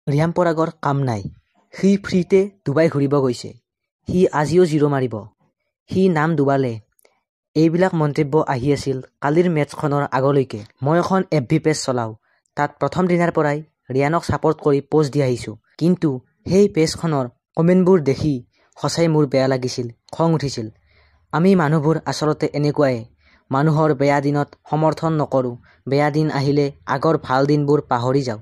ৰিয়ান পৰাগৰ কাম নাই, সি ফ্ৰীতে ডুবাই ঘূৰিব গৈছে, সি আজিও জিৰ' মাৰিব, সি নাম ডুবালে। এইবিলাক মন্তব্য আহি আছিল কালিৰ মেচখনৰ আগলৈকে। মই এখন এফবি পেজ চলাওঁ, তাত প্ৰথম দিনাৰ পৰাই ৰিয়ানক ছাপোৰ্ট কৰি পোষ্ট দি আহিছোঁ। কিন্তু সেই পেজখনৰ কমেণ্টবোৰ দেখি সঁচাই মোৰ বেয়া লাগিছিল, খং উঠিছিল। আমি মানুহবোৰ আচলতে এনেকুৱাই, মানুহৰ বেয়া দিনত সমৰ্থন নকৰোঁ, বেয়া দিন আহিলে আগৰ ভাল দিনবোৰ পাহৰি যাওঁ।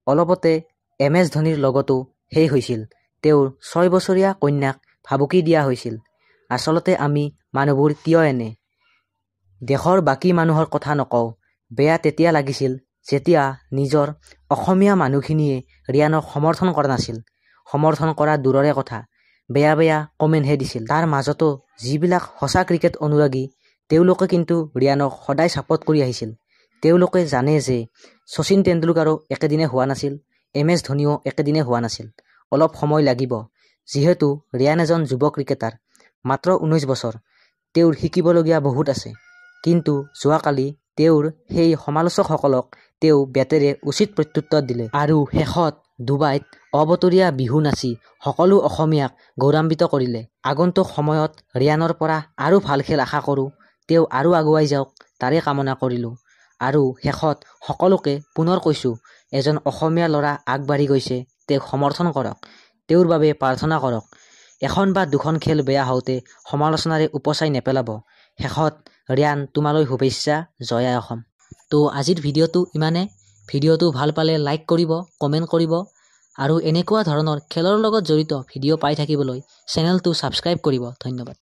অলপতে এম এছ ধোনীৰ লগতো সেই হৈছিল, তেওঁৰ 6 বছৰীয়া কন্যাক ভাবুকি দিয়া হৈছিল। আচলতে আমি মানুহবোৰ কিয় এনে? দেশৰ বাকী মানুহৰ কথা নকওঁ, বেয়া তেতিয়া লাগিছিল যেতিয়া নিজৰ অসমীয়া মানুহখিনিয়ে ৰিয়ানক সমৰ্থন কৰা নাছিল। সমৰ্থন কৰা দূৰৰে কথা, বেয়া বেয়া কমেণ্টহে দিছিল। তাৰ মাজতো যিবিলাক সঁচা ক্ৰিকেট অনুৰাগী তেওঁলোকে কিন্তু ৰিয়ানক সদায় ছাপোৰ্ট কৰি আহিছিল। তেওঁলোকে জানে যে শচীন তেণ্ডুলকাৰো একেদিনে হোৱা নাছিল, এম এছ ধোনীও একেদিনে হোৱা নাছিল, অলপ সময় লাগিব। যিহেতু ৰিয়ান এজন যুৱ ক্ৰিকেটাৰ, মাত্ৰ 19 বছৰ, তেওঁৰ শিকিবলগীয়া বহুত আছে। কিন্তু যোৱাকালি তেওঁৰ সেই সমালোচকসকলক তেওঁ বেটেৰে উচিত প্ৰত্যুত্তৰ দিলে। আৰু শেষত ডুবাইত অবতৰীয়া বিহু নাচি সকলো অসমীয়াক গৌৰৱান্বিত কৰিলে। আগন্তুক সময়ত ৰিয়ানৰ পৰা আৰু ভাল খেল আশা কৰোঁ, তেওঁ আৰু আগুৱাই যাওক তাৰে কামনা কৰিলোঁ। আৰু শেষত সকলোকে পুনৰ কৈছোঁ, এজন অসমীয়া ল'ৰা আগবাঢ়ি গৈছে, তেওঁক সমৰ্থন কৰক, তেওঁৰ বাবে প্ৰাৰ্থনা কৰক। এখন বা দুখন খেল বেয়া হওঁতে সমালোচনাৰে উপচাই নেপেলাব। শেষত ৰিয়ান, তোমালৈ শুভেচ্ছা, জয় আই অসম। তো আজিৰ ভিডিঅ'টো ইমানে। ভিডিঅ'টো ভাল পালে লাইক কৰিব, কমেণ্ট কৰিব আৰু এনেকুৱা ধৰণৰ খেলৰ লগত জড়িত ভিডিঅ' পাই থাকিবলৈ চেনেলটো ছাবস্ক্ৰাইব কৰিব। ধন্যবাদ।